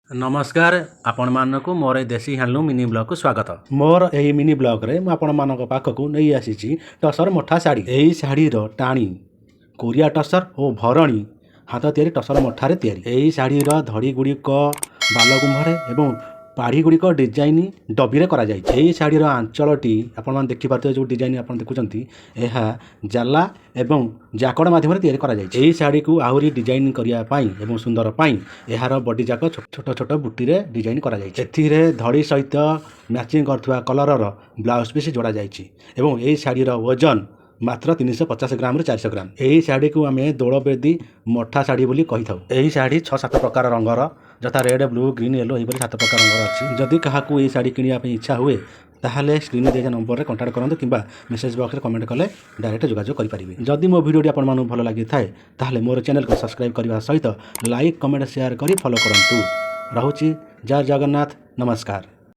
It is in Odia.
ନମସ୍କାର, ଆପଣମାନଙ୍କୁ ମୋର ଏହି ଦେଶୀ ହ୍ୟାଣ୍ଡଲୁମ୍ ମିନି ବ୍ଲଗ୍କୁ ସ୍ୱାଗତ। ମୋର ଏହି ମିନି ବ୍ଲଗ୍ରେ ମୁଁ ଆପଣମାନଙ୍କ ପାଖକୁ ନେଇ ଆସିଛି ଟସର ମଠା ଶାଢ଼ୀ। ଏହି ଶାଢ଼ୀର ଟାଣି କୋରିଆ ଟସର ଓ ଭରଣୀ ହାତ ତିଆରି ଟସର ମଠାରେ ତିଆରି। ଏହି ଶାଢ଼ୀର ଧଡ଼ି ଗୁଡ଼ିକ ବାଲଗୁମ୍ଭରେ ଏବଂ ପାଢ଼ୀ ଗୁଡ଼ିକ ଡିଜାଇନ ଡବିରେ କରାଯାଇଛି। ଏହି ଶାଢ଼ୀର ଆଞ୍ଚଳଟି ଆପଣମାନେ ଦେଖିପାରୁଥିବେ। ଯେଉଁ ଡିଜାଇନ ଆପଣ ଦେଖୁଛନ୍ତି, ଏହା ଜାଲା ଏବଂ ଜାକଡ଼ ମାଧ୍ୟମରେ ତିଆରି କରାଯାଇଛି। ଏହି ଶାଢ଼ୀକୁ ଆହୁରି ଡିଜାଇନ କରିବା ପାଇଁ ଏବଂ ସୁନ୍ଦର ପାଇଁ ଏହାର ବଡି ଯାକ ଛୋଟ ଛୋଟ ବୁଟିରେ ଡିଜାଇନ କରାଯାଇଛି। ଏଥିରେ ଧଡ଼ି ସହିତ ମ୍ୟାଚିଂ କରୁଥିବା କଲରର ବ୍ଲାଉଜ ପିସ୍ ଯୋଡ଼ା ଯାଇଛି ଏବଂ ଏହି ଶାଢ଼ୀର ଓଜନ ମାତ୍ର 350 ଗ୍ରାମରୁ 400 ଗ୍ରାମ। ଏହି ଶାଢ଼ୀକୁ ଆମେ ଦୋଳବେଦୀ ମଠା ଶାଢ଼ୀ ବୋଲି କହିଥାଉ। ଏହି ଶାଢ଼ୀ ଛଅ ସାତ ପ୍ରକାର ରଙ୍ଗର, ଯଥା ରେଡ୍, ବ୍ଲୁ, ଗ୍ରୀନ୍, ୟେଲୋ, ଏହିପରି ସାତ ପ୍ରକାର ରଙ୍ଗର ଅଛି। ଯଦି କାହାକୁ ଏହି ଶାଢ଼ୀ କିଣିବା ପାଇଁ ଇଚ୍ଛା ହୁଏ, ତାହେଲେ ସ୍କ୍ରିନ୍ରେ ଦିଆଯାଇଥିବା ନମ୍ବରରେ କଣ୍ଟାକ୍ଟ କରନ୍ତୁ କିମ୍ବା ମେସେଜ୍ ବକ୍ସରେ କମେଣ୍ଟ କଲେ ଡାଇରେକ୍ଟ ଯୋଗାଯୋଗ କରିପାରିବେ। ଯଦି ମୋ ଭିଡ଼ିଓଟି ଆପଣମାନଙ୍କୁ ଭଲ ଲାଗିଥାଏ, ତାହେଲେ ମୋର ଚ୍ୟାନେଲକୁ ସବସ୍କ୍ରାଇବ୍ କରିବା ସହିତ ଲାଇକ୍, କମେଣ୍ଟ, ସେୟାର କରି ଫଲୋ କରନ୍ତୁ। ରହୁଛି, ଜୟ ଜଗନ୍ନାଥ, ନମସ୍କାର।